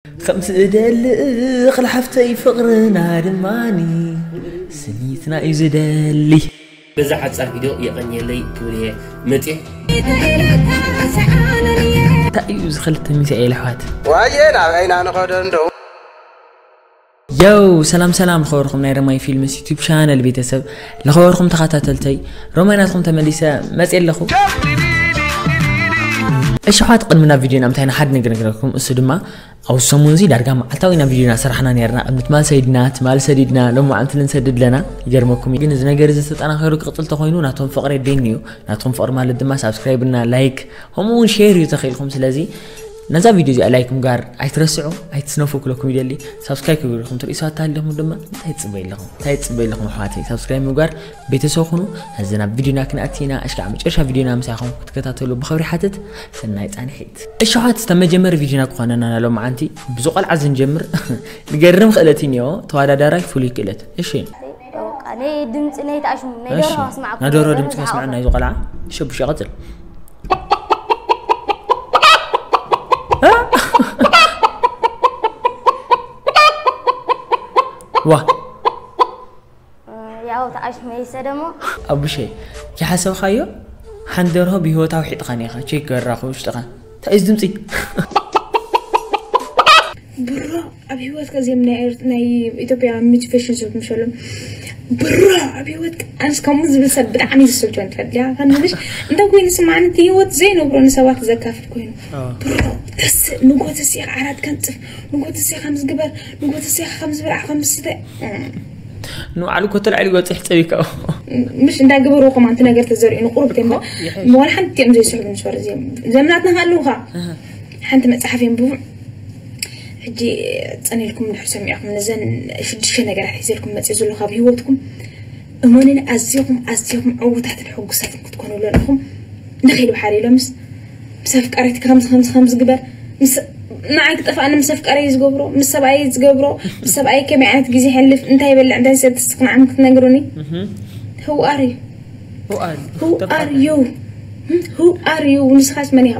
ከም ዝደሊ እኽሊ ሓፍተይ ፍቕርና ድማኒ ስኒትና እዩ ዝደሊ። በዛ ሓጻር ቪድዮ የቐንየለይ ክብል እየ መጽየ። እንታይ እዩ እዚ ክልተ ሚሳኤል ኣሕዋት? ዋየ ናብ ዓይና ንኸዶ እንደው። የው ሰላም ሰላም፣ ዝኸበርኩም ናይ ረማይ ፊልምስ ዩቱብ ቻነል ቤተሰብ፣ ዝኸበርኩም ተኸታተልተይ፣ ሮማይ ናትኩም ተመሊሰ መጽየ ኣለኹ። እሺ ኣሕዋት፣ ቅድሚ ናብ ቪድዮና ምንታይ ንሓደ ነገር ነግረኩም፣ እሱ ድማ ኣብዚ ሰሙን እዚ ዳርጋ መዓልታዊ ኢና ቪድዮ እናሰራሕና ነርና። ቅድሚ ትማል ሰዲድና፣ ትማል ሰዲድና፣ ሎማዓንቲ ልንሰድድ ኣለና። ይገርመኩም እዩ። ግን እዚ ነገር እዚ ተጠናኺሩ ክቕጽል ተኾይኑ ናቶም ፍቕሪ የድልየኒ እዩ። ናትኩም ፍቕሪ ማለት ድማ ሳብስክራይብ እና ላይክ፣ ከምኡ እውን ሼር እዩ ተኽኢልኩም። ስለዚ ነዛ ቪድዮ እዚኣ ላይክ ምግባር ኣይትረስዑ፣ ኣይትስነፉ ክለኩም ይደሊ። ሳብስክራይብ ክገብርኩም ትርእዩ ሰባት ኣለኹም ድማ እንታይ ትጽበዩ ኣለኹም? እንታይ ትጽበዩ ኣለኹም ኣሕዋተይ? ሳብስክራይብ ምግባር ቤተሰብ ኩኑ። ሕዚ ናብ ቪድዮና ክንኣቲ ኢና። እሽካዕ መጨረሻ ቪድዮና ምሳኹም ክትከታተሉ ብኽብሪ ሓትት። ሰናይ ጻንሒት። እሺ ኣሕዋት፣ እስተ መጀመሪ ቪድዮና ክኾነና ሎማዓንቲ ብዚ ቆልዓ ዝንጀምር። ዝገርም ክእለት እዩ እኒኦ፣ ተወዳዳራይ ፍሉይ ክእለት። እሺ። ናይ ድምፂ ናይ ተኣሽሙ ናይ እሺ። ደርሆ ኣስማዕኩም ናይ ደርሆ ነበር ድምፂ ዝዓወተ። ከስማዕና እዩ ቆልዓ። እሺ፣ ብሽ ይቐጽል። ዋ። ያው ተኣሽሙ ይሰደሞ። ኣቡሸይ፣ ይሓሰብካዮ ሓንቲ ደርሆ ብህይወታ ውሒጥኻን ኢኻ። ቼክ ገራኹ ውሽጥኻ። እንታይ እዩ እዚ ድምፂ? ብሮ ኣብ ህይወትካ እዚኦም ናይ ኤርት-፣ ናይ ኢትዮጵያ ሞቲቬሽን ሰብ ምሸሎም። ብሮ ኣብ ህይወትካ ኣንስ ከምኡ ዝብል ሰብ ብጣዕሚ ዝስልቸን ትፈልጥ እያ። ከንልሽ እንታይ ኮይኑ ስማዕኒ እቲ ህይወት ዘይነብሮ ንሰባት ዘካፍል ኮይኑ። ኣዎ። ብሮ ተስእ ንጎ ተሲእኻ ዓራት ከንጽፍ፣ ንጎ ተሲእኻ ከምዚ ግበር፣ ንጎ ተሲእኻ ከምዚ ብላዕ ከምዚ ስተ። ንባዕሉ እኮ ተላዒሉ ገጹ ይሕጸብ እዩ ካብኡ። ምሽ እንዳገበሩ እኮ ማንቲ ነገር ተዘሪኡ ንቁሩብ ከሞ እኮ ይሕሽ። ዋላ ሓንቲ እዮም ዘይስሕቡ ንሶር እዚኦም። ዘምናትና ሃለውኻ። ኣሃ። ሓንቲ መጽሓፍ የንብቡ። ሕጂ ጸኒልኩም እንድሕር ሰሚዕኩም ነዘን ሽዱሽተ ነገራት ሒዘልኩም መጽእ ዘለኹ ኣብ ህይወትኩም እመኑኒ፣ ኣዚኹም፣ ኣዚኹም ዕዉታትን ሕጉሳትን ክትኮኑ ኣለኹም። ንኸይድ ብሓደ ኢሎምስ፣ ምስ ኣፍቃሪትካ ከምዚ፣ ከምዚ፣ ከምዚ ግበር፣ ምስ፣ ንዓይ ክጠፍኣኒ ምስ ኣፍቃሪ እዩ ዝገብሮ፣ ምስ ሰብኣይ እዩ ዝገብሮ፣ ምስ ሰብኣይ ከመይ ዓይነት ግዜ ይሕልፍ፣ እንታይ ይበልዕ፣ እንታይ ይሰቲ፣ እስኹም ዓም ክትነግሩኒ? እህ። Who are you? Who are you? Who are you? Who are you? ንስኻስ መን ኢኻ?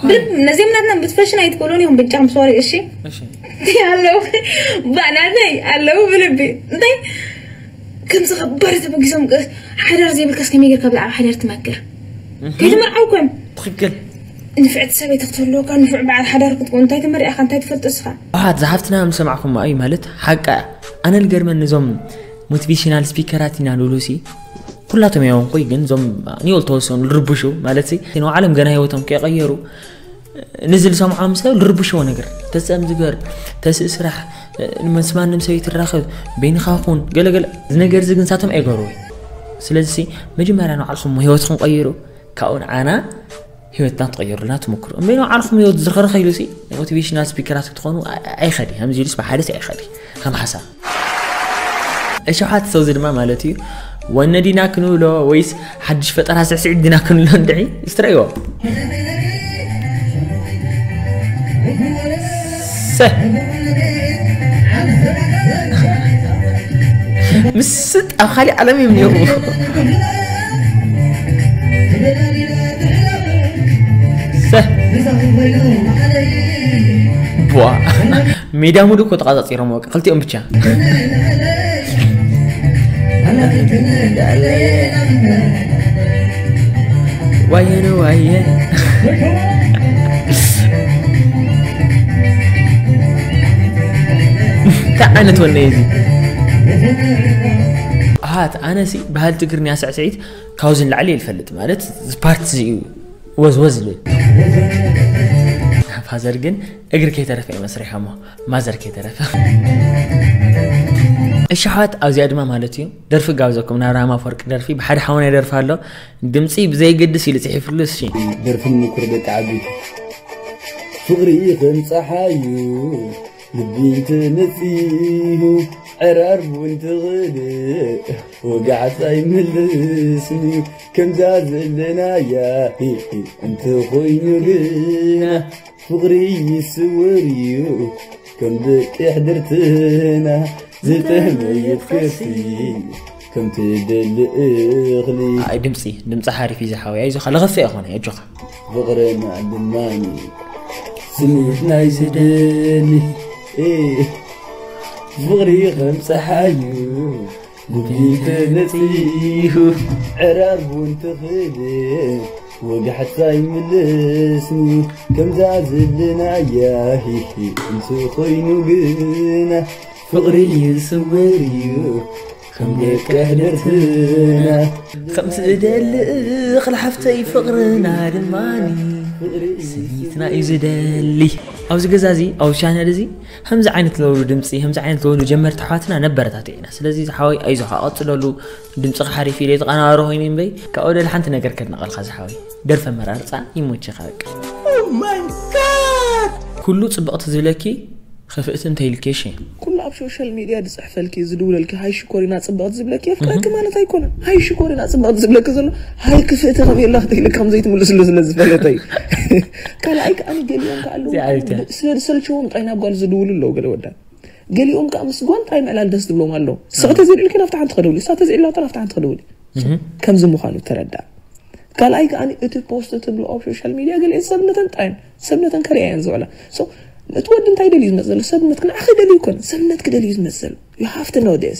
ብልብ ነዚኦም ናትና ብትፈሽን ኣይትበሉን ኢኹም፣ ብጃኹም ሶሪ፣ እሺ? እሺ። ኣለዉ፣ ባናተይ ኣለዉ ብልቢ። እንታይ? ከምዚ ከባድ ተበጊሶም፣ ሓዳር ዘይብልካስ ከመይ ጌርካ ብዛዕባ ሓዳር ትመክር? እህ። ከይተመርዓውኩም። ትኽክል። ንፍዕቲ ሰበይቲ ክትህልወካ፣ ንፉዕ በዓል ሓዳር ክትከውን፣ እንታይ ተመሪዕካ፣ እንታይ ትፈልጥ እስኻ? ኣሓት ዝሓፍትና ምስ ሰማዕኩማ እዩ ማለት ሓቃ። ኣነ ልገርመን ነዞም ሞቲቬሽናል ስፒከራት ኢና ንብሉሲ፣ ኩላቶም እዮም እኮ፣ ግን እዞም ኒዮል ተወሰኑ ልርብሹ ማለት ሲ፣ ንባዕሎም ገና ህይወቶም ከይቀየሩ፣ ንዚ ዝሰምዖም ሰብ ልርብሽዎ ነገር፣ ተጸም ዝገር፣ ተስእ ስራሕ፣ ምስ ማንም ሰብ ይትራኸብ፣ በይንኻ ኩን፣ ገለገለ፣ እዚ ነገር እዚ ግን ሳቶም ኣይገርዎ። ስለዚ ሲ፣ መጀመርያ ንባዕልኹም ህይወትኩም ቀይሩ፣ ካብኡ ንዓና ህይወትና ትቐየሩልና ትምክሩ። እምበይ ንባዕልኹም ህይወት ዝርኸርኸ ኢሉ ሲ፣ ናይ ሞቲቬሽናል ስፒከራት ክትኾኑ ኣይ-፣ ኣይኸዲ። ከምዚ ኢሉስ ብሓደስ ኣይኸዲ። ከም ሓሳብ። እሺ፣ ሓት ሰው እዚ ድማ ማለት እዩ፣ ወነ ዲና ክንብሎ ወይስ ሓድሽ ፈጠራ ስዕስዒት ዲና ክንብሎ እንድዒ? እስቲ ረእይዎ። ሰ-፣ ምስጥ ኣብ ካሊእ ዓለም እዮም ነይሩ። ሰ-፣ ቧ። ሜዳ ሙሉ እኮ ተቃጻጺሮም፣ በቃ ክልቲኦም ብቻ። ዋየ ነው ዋየ። እንታይ ዓይነት ወነ እዩ እዚ? ኣሃት፣ ኣነ ሲ ባህሊ ትግርኛ ስዕስዒት ካብዚ ንላዕሊ እየ ዝፈልጥ፣ ማለት እዚ ፓርት እዚ እዩ። ወዝ ወዝ ዝብል። ፋዘር ግን እግሪ ከይተረፈ እዩ መስሪሖሞ፣ ማዘር ከይተረፈ። እሺ ኣሕዋት፣ ኣብዚኣ ድማ ማለት እዩ ደርፊ ጋብዘኩም፣ ናይ ኣብርሃም ኣፈወርቂ ደርፊ ብሓደ ሓውና ይደርፍ ኣሎ። ድምፂ ብዘይገድስ ኢሉ ፅሒፍሉ። እሺ። ደርፍን ምኩር ደቂ ዓበይቲ። ፍቕሪ ከም ፀሓዩ ልቢ እንተመፂኡ ዕራርቡ እንትኽእል ወጋሕታ ይምልስኒ። ከምዛ ዘለናያ እንተኾይኑ ግና ፍቕሪ ይስውር እዩ ከም ደቂ ሕድርትና ዝጠመየት ከፍቲ ከም ትደሊ እኽሊ። ኣይ ድምፂ፣ ድምፂ ሓሪፍ እዩ ዝሓወይ። ኣይዞኻ፣ ለኸፊ ኣይኮነ፣ ኣጆኻ። ፍቕርና ድማኒ ስሜት ናይ ስደኒ ፍቕሪ ከም ፀሓዩ ጉቢተ ነፂሁ ዕራርቡ እንትኽእል ወጋሕታ ይምልስኒ ከምዛ ዘለናያ እንተ ኮይኑ ግና ፍቕሪ ይስወር እዩ ከም ደቂ ሕደርትና ከም ዝደሊ እኽሊ ሓፍተይ ፍቕርና ድማኒ ስኒትና እዩ ዝደሊ። ኣብዚ ገዛ እዚ ኣብዚ ቻነል እዚ ከምዚ ዓይነት ለውሉ ድምፂ ከምዚ ዓይነት ለውሉ ጀመርቲ ኣሕዋትና ነበረታትዕ ኢና። ስለዚ ዝሓወይ ኣይዞኻ ቀፅለሉ። ድምፅኻ ሓሪፍ ኢለ ተቐናባሪ ኮይኑ እምበይ ካብኡ ደል ሓንቲ ነገር ከድነቐልካ ዝሓወይ ደርፈ መራርፃ ይሞችኻ በቃ። ኩሉ ፅብቕቲ ዝብለኪ ክፍእቲ እንተ ኢልኬሽ ኩሉ ኣብ ሶሻል ሚድያ ዝፅሕፈልኪ ዝድውለልኪ ሃይ ሽኮሪና ፅብቕቲ ዝብለኪ የፍቅረኪ ማለት ኣይኮነን። ሃይ ሽኮሪና ፅብቕቲ ዝብለኪ ዘሎ ሃይ ክፍእቲ ከመየላ ክትኢለ ከም ዘይትምልስሉ ስለ ዝፈለጠ እዩ። ካልኣይ ከዓ ገሊኦም ከዓ ኣለዉ እዚኣ ኣይተ- ስለ ዝሰልችዎም ጥራይ ናብ ጓል ዝድውሉ ኣለዉ ገለ ወዳት። ገሊኦም ከዓ ምስ ጓል ጥራይ ምዕላል ደስ ዝብሎም ኣለዉ። ስቕ ተዘይልልኪ ናብታ ሓንቲ ከደውሊ እሳ ተዘይላታ ናብታ ሓንቲ ከደውሊ። ከምዚ ምዃኑ ተረዳእ። ካልኣይ ከዓ እቲ ፖስት ትብሎ ኣብ ሶሻል ሚድያ ገሊአን ሰብነተን ጥራይ ሰብነተን ከርእያ እየን ዝውዕላ። So እቲ ወዲ እንታይ ደልዩ ዝመፅ ዘሎ ሰብነት ክንዓኸ ደልዩ ይኮነ ሰብነት ክደልዩ ዝመፅ ዘሎ you have to know this።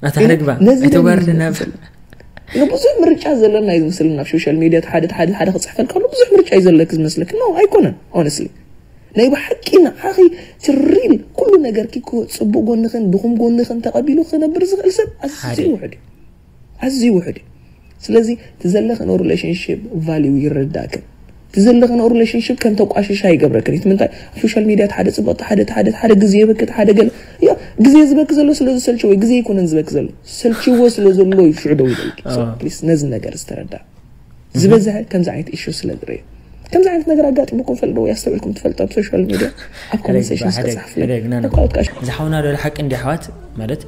ኣታ ሕደግባ ነዚ ኣይተጓርድ ደልዩ ናብ ዝመፅእ ዘሎ ብዙሕ ምርጫ ዘለና እዩ ዝመስለና ኣብ ሶሻል ሚድያ ሓደ ሓደ ሓደ ክፅሕፈል ከሎ ብዙሕ ምርጫ እዩ ዘለክ ዝመስለክ ነው ኣይኮነን። Honestly ናይ ብሓቂ ንዓኺ ትሪል ኩሉ ነገርኪ ክወ- ፅቡቅ ጎንኽን ድኹም ጎንኽን ተቐቢሉ ክነብር ዝኽእል ሰብ ኣዝዩ ሓደ። ውሕድ እዩ ኣዝዩ ውሕድ እዩ። ስለዚ እቲ ዘለኽንኦ ሪሌሽንሽፕ ቫሊዩ ይረዳእክን እቲ ዘለኽንኦ ሪሌሽንሽፕ ከም ተቋሽሻ ይገብረክን እዩ። ምንታይ ኣብ ሶሻል ሚድያ ሓደ ፅብቕቲ ሓደ ሓደ ሓደ ግዜ የበክት ሓደ ገለ ያ ግዜ ዝበክ ዘሎ ስለ ዝሰልችዎ ግዜ ይኮነን ዝበክ ዘሎ ሰልችዎ ስለ ዘሎ እዩ ሽዑ ደው ይበልኪ። So, ኣዎ። Please ነዚ ነገር ዝተረዳ ዝበዝሐ ከምዚ ዓይነት ኢሹ ስለ ዝርኢ ከምዚ ዓይነት ነገር ኣጋጢሙኩም ፈልዶ ወይ ኣስተውዕልኩም ትፈልጡ ኣብ ሶሻል ሚድያ ኣብ ኮመንት ሴሽንስ ከፅሓፍሉ ዝሓውና ዶ ሓቂ እንዲ ኣሕዋት ማለት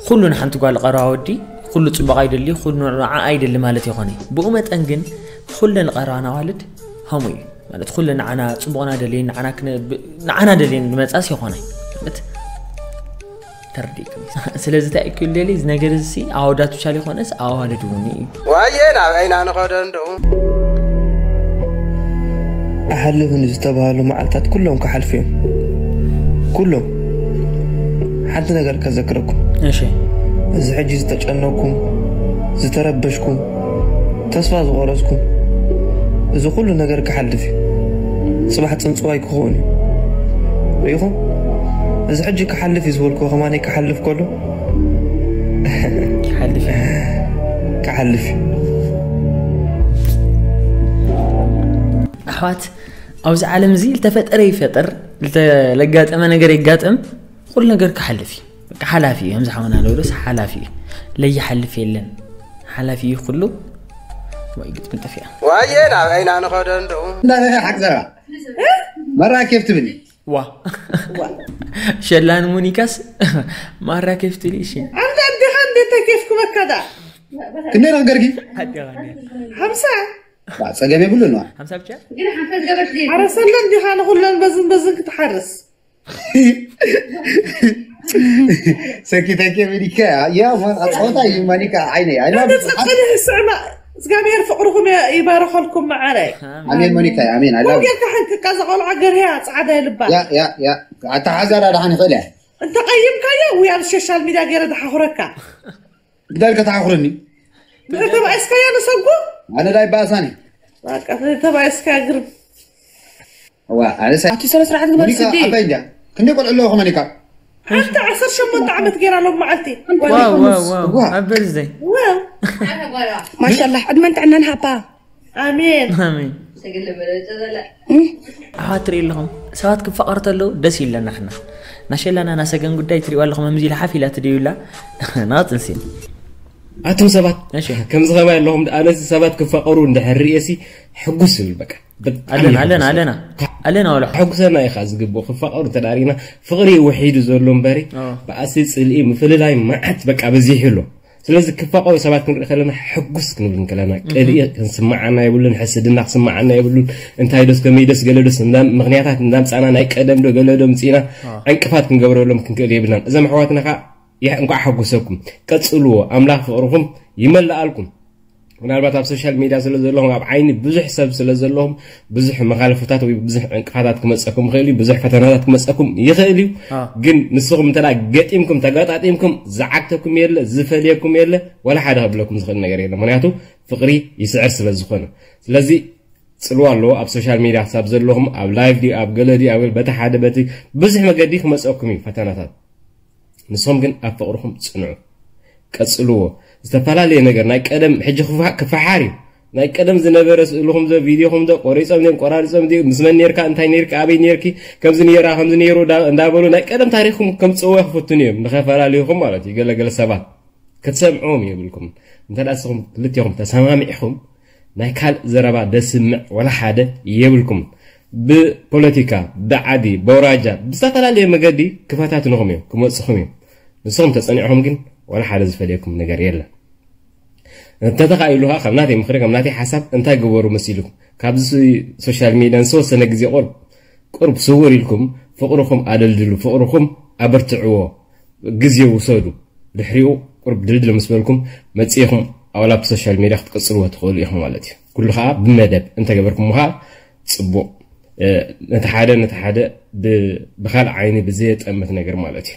ኩሉ ንሓንቲ ጓል ቀረባ ወዲ ኩሉ ፅቡቕ ኣይደሊ ኩሉ ንዓ ኣይደሊ ማለት ይኾነ ብኡ መጠን ግን ኩለን ቀረባና ዋልድ ሀሙ እዩ ማለት ኩለን ንዓና ፅቡቕና ደልየን ንዓና ክነ- ብ- ንዓና ደልየን ዝመፃስ ይኾነ ማለት ተረዲእኩም እዩ። ስለዚ እንታይ እኪ ደሊ እዚ ነገር እዚ ኣወዳት ብቻ ዘይኮነስ ኣዋልድ እውን እዩ። ዋየ ናብ ዓይና ንኸዶ እንደኡ ኣሕልፍን ዝተባህሉ መዓልታት ኩሎም ክሓልፉ እዮም። ኩሎም ሓንቲ ነገር ከዘክረኩም። እሺ እዚ ሕጂ ዝተጨነኩም ዝተረበሽኩም ተስፋ ዝቆረጽኩም እዚ ኩሉ ነገር ክሓልፍ እዩ። ጽባሕ ጽንጽዋይ ክኸውን እዩ። ርኢኹም እዚ ሕጂ ክሓልፍ እዩ ዝበልኩ ከማነይ ክሓልፍ ከሎ ይሓልፍ እዩ። ክሓልፍ እዩ። ኣሕዋት ኣብዚ ዓለም እዚ ዝተፈጠረ ይፈጠር ዝተለጋጠመ ነገር ይጋጠም ኩሉ ነገር ክሓልፍ እዩ። በቃ ሓላፊ እዩ ከምዚ ሓውና ለውዶስ ሓላፊ እዩ። ለይሓልፍ የለን ሓላፊ እዩ ኩሉ። ወይ ግጥሚ ጠፊኣ። ዋየ ናብ ዓይና ንኸዶ እንደኡ እንዳበለ ሓቅዘራ መራ ኬፍ ትብል ዋ ሸላን ሙኒካስ ማራ ኬፍ ትብል እሺ። ኣንተ እንዲኻ እንዴት ተኬፍ ክበካ ዳ ክንደይ ረክ ገርጊ ሓምሳ ጸገም የብሉ ነዋ ሓምሳ ብቻ ኣረ ሰለ እንዲኻ ንኹለን በዝን በዝን ክትሓርስ ሰኪተኪ ሚኒካ ያ ማን ኣጻወታ እዩ ማኒካ ዓይነይ ኣይና ተጸቀለ ስዕማ እግዚኣብሔር ፍቅርኩም ይባረኸልኩም መዓረይ ኣሜን ማኒካ ኣሜን ኣላ ወንጌል ካሕን ክካ ዘቆልዓ ገርያ ጻዕዳ ይልባ ያ ያ ያ ኣታ ሓዛራ ዳሓን ይኽእል እያ እንተ ቀይምካዮ ወይ ኣብ ሶሻል ሚድያ ገይረ ድሓኹረካ ግዳል ከተሓኹረኒ ተባኢስካያ ንሰጉ ኣነ ዳይ ባእሳኒ በቃ ተባኢስካ ግርም ዋ ኣነሳ ኣቲ ስነ ስርዓት ግበር ሙኒካ ስዲ ኣባይ እንዲያ ክንደይ ቆልዑ ኣለዎ ከመኒካ ሓንቲ ዓሰርተ ሸሞንተ ዓመት ገይራ ሎም መዓልቲ ዋው ዋው ዋው እዋ። ኣብ በርዝደይ ዋው ማሻላ ዕድመን ጥዕናን ሃባ ኣሜን ኣሜን ኣሕዋት ትርኢ ኣለኹም ሰባት ክፋቐሩ ተለዉ ደስ ይብለና ሕና ናሸላና ናሰገን ጉዳይ ትሪእዋ ኣለኹም ከምዚ ኢላ ሓፍ ኢላ ትድዩላ ንቐፅል ሲን ኣቱም ሰባት እሺ። ከምዚ ከማይ ኣለኹም ኣነሲ ሰባት ክፋቐሩ እንድሕር ርእየሲ ሕጉስ ይብል በቃ ኣለና ኣለና ኣለና ኣለና ወላ ሕጉሰና ኢኻ ዝግብኡ ክፋቐሩ ተዳሪና ፍቕሪ ውሒዱ ዘሎ እምበሪ ኣዎ። ብኣሲ ጽልኢ ምፍልላይ መዓት በቃ በዚሑ ኣሎ ስለዚ ክፋቐሩ ሰባት ክንርኢ ከለና ሕጉስ ክንብል እንከለና ቅልኢ ክንስምዓና የብሉን ሕስድና ክስምዓና የብሉን እንታይ ዶስ ከመይ ዶስ ገለ ዶስ እንዳ- ምኽንያታት እንዳምጻና ናይ ቀደም ዶ ገለ ዶ ምጺና ዕንቅፋት ክንገብረሎም ክንክእል የብልናን እዞም ኣሕዋትና ከዓ ይሕ- እንኳዕ ሓጎሰኩም ቀጽልዎ ኣምላኽ ፍቕርኹም ይመልኣልኩም ምናልባት ኣብ ሶሻል ሚድያ ስለ ዘለኹም፣ ኣብ ዓይኒ ብዙሕ ሰብ ስለ ዘለኹም፣ ብዙሕ መኻልፍታት ወይ ብዙሕ ዕንቅፋታት ክመፀኩም ይኽእል እዩ። ብዙሕ ፈተናታት ክመፀኩም ይኽእል እዩ። ግን ንስኹም እንተ ገጢምኩም፣ ተገጣጢምኩም፣ ዝዓግተኩም የለ፣ ዝፈልየኩም የለ፣ ዋላ ሓደ ከብለኩም ዝኽእል ነገር የለ። ምክንያቱ ፍቕሪ ይስዕር ስለ ዝኾነ። ስለዚ ፅልዋ ኣለዎ። ኣብ ሶሻል ሚድያ ክሳብ ዘለኹም፣ ኣብ ላይቭ ድዩ፣ ኣብ ገለ ድዩ፣ ኣብ በቲ ሓደ በቲ ብዙሕ መገዲ ክመፀኩም እዩ ፈተናታት። ንስኹም ግን ኣብ ፍቕርኹም ፅንዑ፣ ቀፅልዎ። ዝተፈላለየ ነገር ናይ ቀደም ሕጂ ክፋ- ክፈሓር እዩ። ናይ ቀደም ዝነበረ ስእልኹም ዶ፣ ቪድዮኹም ዶ፣ ቆሪፆም ድዮም፣ ቆራሪፆም ድዮም፣ ምስ መን ነርካ፣ እንታይ ነርካ፣ ኣበይ ነርኪ፣ ከምዚ ነራ፣ ከምዚ ነሩ፣ እንዳ- እንዳበሉ ናይ ቀደም ታሪኽኩም ከምፅዎ ክፍትኑ እዮም፣ ንኸፈላለዩኹም ማለት እዩ። ገለገለ ሰባት ክትሰምዕዎም የብልኩም። እንተ ደኣ ንስኹም ክልቴኹም ተሰማሚዕኹም፣ ናይ ካልእ ዘረባ ደስምዕ ወላ ሓደ የብልኩም። ብፖለቲካ፣ ብዓዲ፣ በውራጃ፣ ብዝተፈላለየ መገዲ ክፈታትንኹም እዮም፣ ክመፅኹም እዮም። ንስኹም ተፀኒዕኹም ግን ዋላ ሓደ ዝፈልየኩም ነገር የለን። እንተተኻኢሉ ኸዓ ካብ ናተይ ምኽሪ፣ ካብ ናተይ ሓሳብ እንታይ ግበሩ መሲልኩም? ካብዚ ሶሻል ሚድያ ንዝተወሰነ ግዜ ቁርብ፣ ቁርብ ስውር ኢልኩም ፍቕርኹም ኣደልድሉ፣ ፍቕርኹም ኣበርትዕዎ። ግዜ ውሰዱ። ድሕሪኡ ቁርብ ድልድል ምስ በልኩም መፂእኹም ኣብ ላብ ሶሻል ሚድያ ክትቅፅልዎ ትኽእሉ ኢኹም ማለት እዩ። ኩሉ ከዓ ብመደብ እንተገበርኩሞ ከዓ ፅቡቕ። እ፣ ነቲ ሓደ ነቲ ሓደ ብ- ብኻልእ ዓይኒ ብዘየጠምት ነገር ማለት እዩ።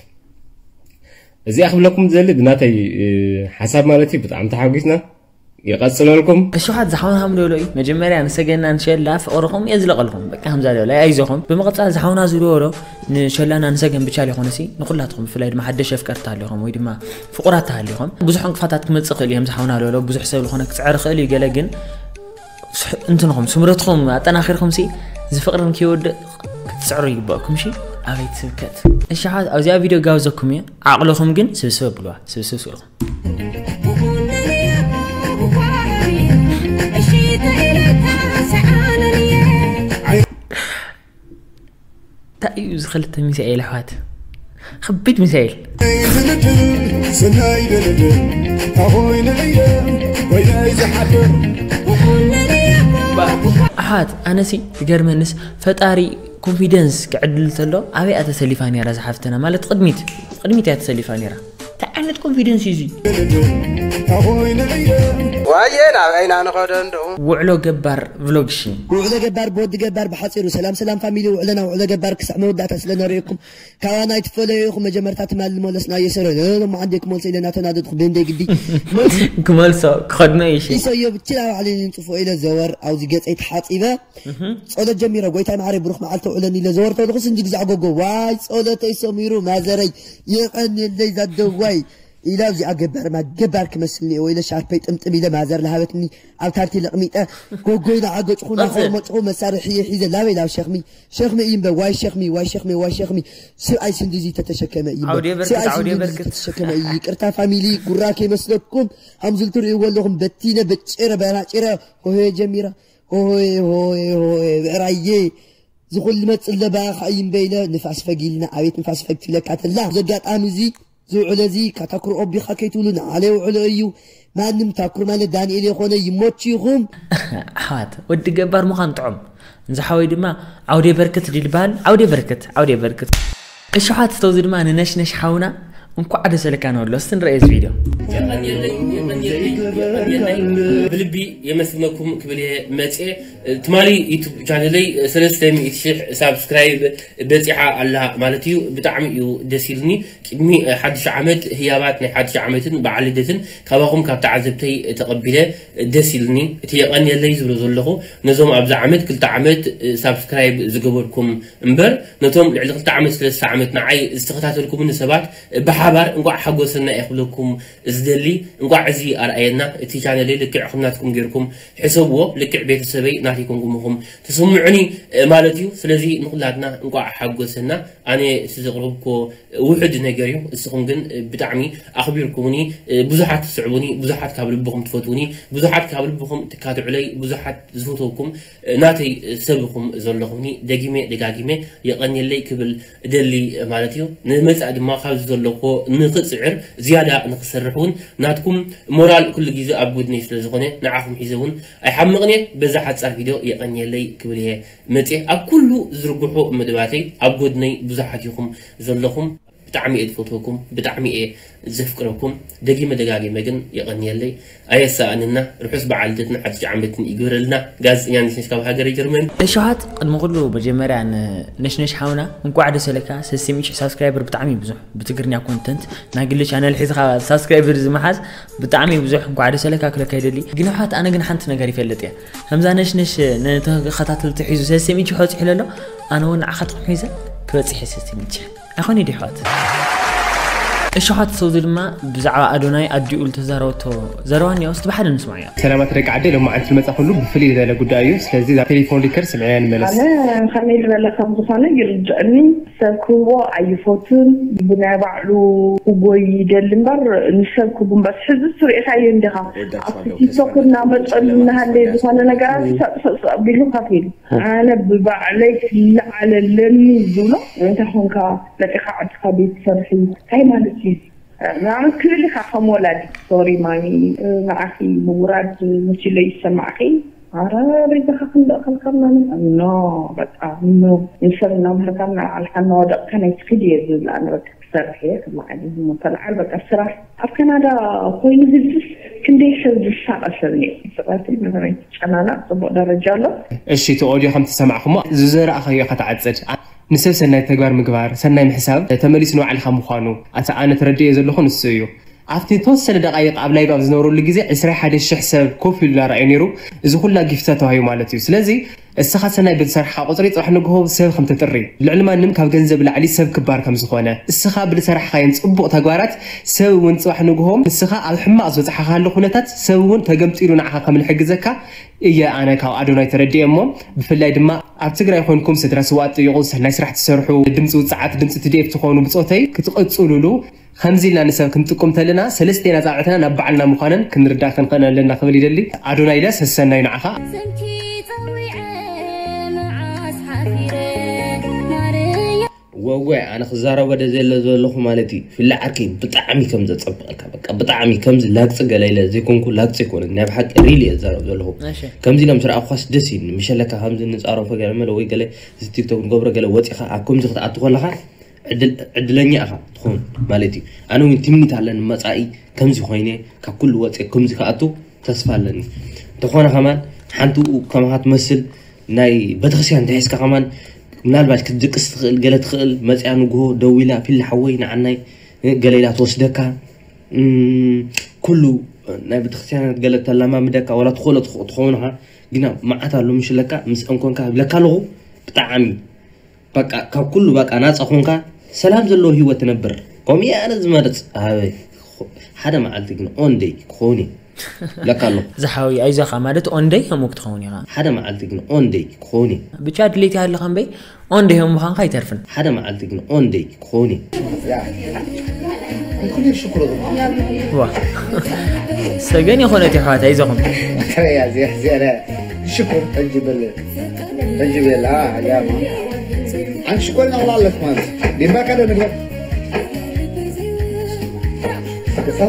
እዚኣ ክብለኩም ዝደሊ ብናተይ እ፣ ሓሳብ ማለት እዩ። ብጣዕሚ ተሓጒስና። ይቐፅለልኩም። እሽሓት ዝሓውና ከም ዝበሎ እዩ። መጀመርያ ንሰገና ንሸላ ፍቕርኹም የዝለቐልኩም። በቃ ከምዛ ዝበላ ኣይዞኹም። ብምቕፃል ዝሓውና ዝበሎ ንሸላና ንሰገን ብቻ ዘይኮነሲ ንኹላትኩም፣ ብፍላይ ድማ ሓደሽ ኣፍቀርቲ ተሃሊኹም ወይ ድማ ፍቑራት ተሃሊኹም ብዙሕ ዕንቅፋታት ክመፅእ ይኽእል እዩ። ከምዚ ሓውና ዝበሎ ብዙሕ ሰብ ዝኾነ ክፅዕር ይኽእል እዩ። ገለ ግን ስሕ- እንትንኹም ስምረትኩም ኣጠናኺርኩም ሲ እዚ ፍቕርን ከይወድእ ክትፅዕሩ ይግበእኩም። ሺ ኣበይ ትስብከት? እሽሓት ኣብዚኣ ቪድዮ ጋብዘኩም እየ። ዓቕልኹም ግን ስብስብ ኣብልዋ። ስብስብ ስኢኹም። እንታይ እዩ እዚ ክልተ ሚሳኤል ኣሕዋት? ከቢድ ሚሳኤል። ኣሕዋት ኣነሲ ዝገርመንስ ፈጣሪ ኮንፊደንስ ክዕድል ተሎ ኣበይ እያ ተሰሊፋ ነይራ ዝሓፍተና? ማለት ቅድሚት ቅድሚት እያ ተሰሊፋ ነይራ። እንታይ ዓይነት ኮንፊደንስ እዩ እዚ? ዋየ ናብ ዓይና ንኸዶ እንዶ ውዕሎ ገባር ቭሎግ ሺ ውዕሎ ገባር ብወዲ ገባር ብሓፂሩ ሰላም ሰላም ፋሚሊ ውዕለና ውዕሎ ገባር ክሳዕ መወዳእታ ስለ ነርእየኩም ካባና ኣይትፈለዩ ኢኹም መጀመርታ ትማሊ ዝመለስናዮ ሰረ ሎማዓንዴ ክመልሶ ኢለ እናተናደድኩ ብእንደይ ግዲ ክመልሶ ክኸድኖ እዩ ሺ ኢሰዮ ብችላ ባዕለይ ንፅፎ ኢለ ዘወር ኣብዚ ገፀይ ተሓፂበ ጸሎት ጀሚረ ጎይታይ ማዕረይ ብሩኽ መዓልቲ ውዕለኒ ኢለ ዘወር ተልኹስ እንጂ ግዛዕ ጎጎ ዋይ ጸሎተይ ሰሚሩ ማዘረይ የቐንየለይ ዛደዋይ ኢላ እዚኣ ገባር ማ ገባር ክመስል እኒኦ ኢለ ሻርፐይ ጥምጥም ኢለ ማዘር ለሃበትኒ ኣብ ታርቲ ለቕሚጠ ጎጎይ ንዓገጭኹ ናኾርመጭኹ መሳርሒ ሒዘ ላበይ ላብ ሸኽሚ ሸኽሚ እዩ እምበር ዋይ ሸኽሚ ዋይ ሸኽሚ ዋይ ሸኽሚ ስብኣይ ስንድዚ ተተሸከመ እዩ እምበር ዓውደ በርክት ስብኣይ ዓውደ ስንድዚ በርክት ተተሸከመ እዩ ይቅርታ ፋሚሊ ጉራ ከይመስለኩም ከምዚ ትርእይዎ ኣለኹም በቲነ በጭረ በራጭረ ሆሄ ጀሚራ ሆሄ ሆሄ ሆሄ ብዕራየ ዝኹል መፅእ ለባ ኸዓ ይንበይለ ንፋስ ፈጊልና ኣቤት ንፋስ ፈግፊለካ ተላ እዚ ኣጋጣሚ እዚ ዝውዕለ እዚ ካታኩር ኦቢኻ ከይትብሉ ንዓለ ውዕሎ እዩ ማንም ታኩር ማለት ዳንኤል የኾነ ይሞችኹም ኣሕዋት ወዲ ገባር ምዃን ጥዑም እንዝሓወይ ድማ ዓውደ በርክት ድልባል ዓውደ በርክት ዓውደ በርክት እሽሓት ተውዚ ድማ ንነሽነሽ ሓውና እንኳዕ ደሰለካ ንበሎ እስቲ ንረእየ እዚ ቪድዮ ብልቢ የመስግነኩም ክብል እየ መፅየ ትማሊ ዩቱብ ቻነለይ ሰለስተ ሚእቲ ሽሕ ሳብስክራይብ በፂሓ ኣላ ማለት እዩ ብጣዕሚ እዩ ደስ ኢልኒ ቅድሚ ሓድሽ ዓመት ህያባት ናይ ሓድሽ ዓመትን በዓል ልደትን ካባኹም ካብ ተዓዘብተይ ተቐቢለ ደስ ኢልኒ እቲ የቐንየለይ ዝብሎ ዘለኹ ነዞም ኣብዚ ዓመት ክልተ ዓመት ሳብስክራይብ ዝገበርኩም እምበር ነቶም ልዕሊ ክልተ ዓመት ሰለስተ ዓመት ንዓይ ዝተኸታተልኩምኒ ሰባት ብሓባር እንቋዕ ሓጎሰና እየ ክብለኩም ዝደሊ እንቋዕ እዚ ኣርኣየና እቲ ቻነለይ ልክዕ ከም ናትኩም ጌርኩም ሕሰብዎ ልክዕ ቤተሰበይ ናተይ ኮንኩም ኢኹም ትስምዑኒ ማለት እዩ ስለዚ ንኹላትና እንቋዕ ሓጎሰና ኣነ እቲ ዘቕረብኩዎ ውሑድ ነገር እዩ እስኹም ግን ብጣዕሚ ኣኽቢርኩምኒ ብዙሓት ትስዕቡኒ ብዙሓት ካብ ልብኹም ትፈትዉኒ ብዙሓት ካብ ልብኹም ትካትዑለይ ብዙሓት ዝፈትወኩም ናተይ ሰብ ኢኹም ዘለኹምኒ ደጊመ ደጋጊመ የቐንየለይ ክብል እደሊ ማለት እዩ ንመጻእ ድማ ካብዚ ዘለኹዎ ንኽጽዕር ዝያዳ ንኽሰርሕ እውን ናትኩም ሞራል ኩሉ ግዜ ኣብ ጎድነይ ስለ ዝኾነ ንዓኹም ሒዘ እውን ኣይሓምቕን እየ በዛ ሓጻር ቪድዮ የቐንየለይ ክብል እየ መጽየ ኣብ ኩሉ ዝዝርግሑ መደባተይ ኣብ ጎድነይ ብዙሓት ኢኹም ዘለኹም ብጣዕሚ እየ ዝፈትወኩም፣ ብጣዕሚ እየ ዘፍቅረኩም። ደጊመ ደጋጊመ ግን የቐንየለይ። ኣየሳእንና። ርሑስ በዓል ልደትን ሓድሽ ዓመትን ይግበረልና። ጋዜጠኛ ነሽነሽ ካብ ሃገረ ጀርመን። እሸዋት፣ ቅድሚ ኩሉ መጀመርያ ንነሽነሽ ሓውና እንኳዕ ደስ በለካ። ሰስሚሽ ሳብስክራይበር ብጣዕሚ ብዙሕ፣ ብትግርኛ ኮንተንት ናይ ግሊ ቻነል ሒዝኻ ሳብስክራይበር ዝመሓዝ ብጣዕሚ ብዙሕ። እንኳዕ ደስ በለካ ክለካ ይደሊ። ግን ኣሕዋት፣ ኣነ ግን ሓንቲ ነገር ይፈልጥ እየ። ከምዛ ነሽነሽ ንተኸታተልቲ ሒዙ ሰስሚሽ ክበፅሕ ኢለ ኣሎ፣ ኣነ እውን ንዓኻ ጥቕሚ ሒዘ ክበፅሕ እየ ሰስሚሽ። ኣይኮነ ድዩ ኣሕዋት? እሺ ኣሕዋት፣ ሰውዚ ድማ ብዛዕባ ኣዶናይ ኣዲኡ ዝተዛረበቶ ዘረባ እኒኣ፣ እስቲ ብሓደ ንስማዕ እያ። ሰላማት ደቂ ዓደይ፣ ሎማዓንቲ ዝመጻ ኩሉ ብፍልይ ዝበለ ጉዳይ እዩ። ስለዚ እዛ ቴሌፎን ሪከር ስምዕያ ንመለስ። ኣነ ከመይ ዝበለ ከም ዝኾነ ይርድእኒ። ሰብ ክህቦ ኣይፈቱን። ብናይ ባዕሉ ክጎይ ይደሊ እምበር ንሰብ ክጉንበስ። ሕዚ እሱ ርኢኻዮ እንዲኻ? ወዳችኋለሁ። ኣብቲ ቲክቶክ እናመፀሉ እናሃለየ ዝኾነ ነገራት ሰቕ ሰቕ ሰቕ ቢሉ ከፊሉ። ኣነ ብባዕለይ ክለዓል ኣለኒ ዝብሎ፣ እንታይ ኾንካ መፂኻ ዓድኻ ቤት ሰርሒ እንታይ ማለት እዩ? ንኣብነት ክብል ኢኻ ከም ወላዲ፣ ሶሪ ማሚ፣ ንዓኺ ምውራድ መሲሎ ይሰማዕኺ። ኣረ በይዛኻ ክንደእ ከልከልና ኖ፣ በቃ ኖ። ንሰብ እናምህርካ እናልዓልካ እናወደቕካ ናይ ስኪድ እየ ዝብል ኣነ። በቃ ክሰርሕ እየ፣ ክለዓል እየ፣ እሞ ተለዓል፣ በቃ ስራሕ። ኣብ ካናዳ ኮይኑ ህዝብስ ክንደይ ሰብ ዝሳቐ ሰብ እኒኦ። ፍጥረትን ምንም ኣይትጨናነቕ፣ ጽቡቕ ደረጃ ኣሎ። እሺ፣ እቲ ኦድዮ ከም ትሰማዕኹሞ ዝዘራእኻዮ ኢኻ ትዓጽድ። ንሰብ ሰናይ ተግባር ምግባር፣ ሰናይ ምሕሳብ፣ ተመሊሱ ንባዕልኻ ምዃኑ፣ ኣቲ ኣነ ተረዲኤ ዘለኹ ንሱ እዩ። ኣብቲ ተወሰነ ደቃይቕ ኣብ ላይቭ ኣብ ዝነበረሉ ግዜ ዕስራ ሓደ ሽሕ ሰብ ኮፍ ኢሉ እናረኣዩ ነይሩ። እዚ ኩላ ጊፍት ተባሂሉ ማለት እዩ። ስለዚ እስኻ ሰናይ ብዝሰርሕኻ ቁጽሪ ጽባሕ ንግሆ ሰብ ከም ተጥሪ፣ ልዕሊ ማንም ካብ ገንዘብ ላዕሊ ሰብ ክባር ከም ዝኾነ፣ እስኻ ብዝሰርሕኻዮም ጽቡቕ ተግባራት ሰብ እውን ጽባሕ ንግሆ ንስኻ ኣብ ሕማቕ ዝበጽሓኻሉ ኩነታት ሰብ እውን ተገምጢሉ ንዓኻ ከም ዝሕግዘካ እየ ኣነ ካብ ኣዶናይ ተረዲኤ። እሞ ብፍላይ ድማ ኣብ ትግራይ ኮንኩም ስድራ ስውኣት ጥይቑ ሰናይ ስራሕ ትሰርሑ፣ ድምፂ ውፅዓት ድምፂ ትዲኤፍ ትኾኑ ብፆተይ ክትቕፅሉሉ፣ ከምዚ ኢልና ንሰብ ክንጥቁም ተለና ሰለስቴና ፃውዕትና ናብ ባዕልና ምዃነን ክንርዳእ ክንኽእል ኣለና ክብል ይደሊ። ኣዶናይ ኢለ ሰሰናዩ ንዓኻ። ስምኪ ጸዊዐ መዓስ ሓፊረ ማርያ። ወወ ኣነ ክዛረበ ደ ዘለ ዘለኹ ማለት እዩ። ፍለ ዓርከይ ብጣዕሚ ከም ዘጸብቐካ፣ በቃ ብጣዕሚ ከምዚ ላግጺ ገለ ኢለ ዘይኮንኩ፣ ላግጺ ኣይኮነን፣ ናይ ብሓቂ ሪል እየ ዝዛረብ ዘለኹ። እሺ። ከምዚ ኢሎም ስርኣኳስ ደስ ይብልኒ። ምሸለካ ከምዚ ንጻረፎ ገለ መለ ወይ ገለ እዚ ቲክቶክ ንገብሮ ገለ ወጺኻ ኣብ ከምዚ ክትኣቱ ከለኻ ዕድል-፣ ዕድለኛ ኢኻ ትኸውን ማለት እዩ። ኣነ እውን ትምኒት ኣለኒ መጻኢ ከምዚ ኮይነ ካብ ኩሉ ወጺአ ከምዚ ክኣቱ ተስፋ ኣለኒ። እንተኾነ ከማን ሓንቲ ከማኻ ትመስል ናይ ቤተክርስትያን እንተሒዝካ ከማን ምናልባት ክትድቅስ ትኽእል፣ ገለ ትኽእል መጽያ ንግሆ ደዊላ ፊል ሓወይ ንዓናይ ገለ ኢላ ትወስደካ። እም፣ ኩሉ ናይ ቤተክርስትያናት ገለ ተላማምደካ ዋላ ትኽእሎ ትኽ-፣ ትኸውን ኢኻ። ግና መዓት ኣሎ ምሽለካ ምስ እንኮንካ ይብለካ ኣለኹ። ብጣዕሚ በቃ ካብ ኩሉ በቃ ናጻ ኮንካ ሰላም ዘለዎ ህይወት ትነብር። ከምኡ እየ ኣነ ዝመርጽ። ኣበይ ሓደ መዓልቲ ግን ኦንደይ ክኸውን እየ። ለካ ኣለኹ። ዝሓወይ ኣይዞኻ ማለት ኦንደይ ከምኡ ክትኸውን ኢኻ። ሓደ መዓልቲ ግን ኦንደይ ክኸውን እየ። ብቻ ድሌት ይሃልኻ እምበይ ኦንደይ ከም ምዃንካ ኣይተርፍን። ሓደ መዓልቲ ግን ኦንደይ ክኸውን እየ። ዋ። ሰገን የኾነት የሕዋት ኣይዞኹም። ትረያ እዚኣ፣ እዚኣ ሽኮር ጠጅ በለ። ጠጅ በለ፣ አ፣ ያማ። አንቺ ሽኮር ነው ማለት ማለት። ዲማ ካደ ነገር። ጸጥታ፣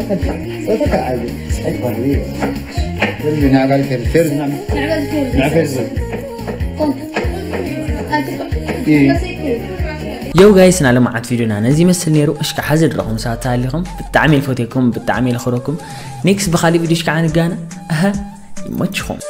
ጸጥታ፣ አይ፣ ጸጥታ፣ አይ። ምን ያጋል ፌር፣ ፌር፣ ምን ያጋል ፌር። የው ጋይስ፣ ናይ ሎማዓት ቪድዮና ነዚ ይመስል ነይሩ። እሽካ ሓዚ ድረኹም ሰባት ተሃሊኹም ብጣዕሚ ልፈትየኩም፣ ብጣዕሚ ልኽረኩም። ኔክስት ብኻሊእ ቪድዮ እሽካ ንጋነ። ኣሀ፣ ይመችኹም።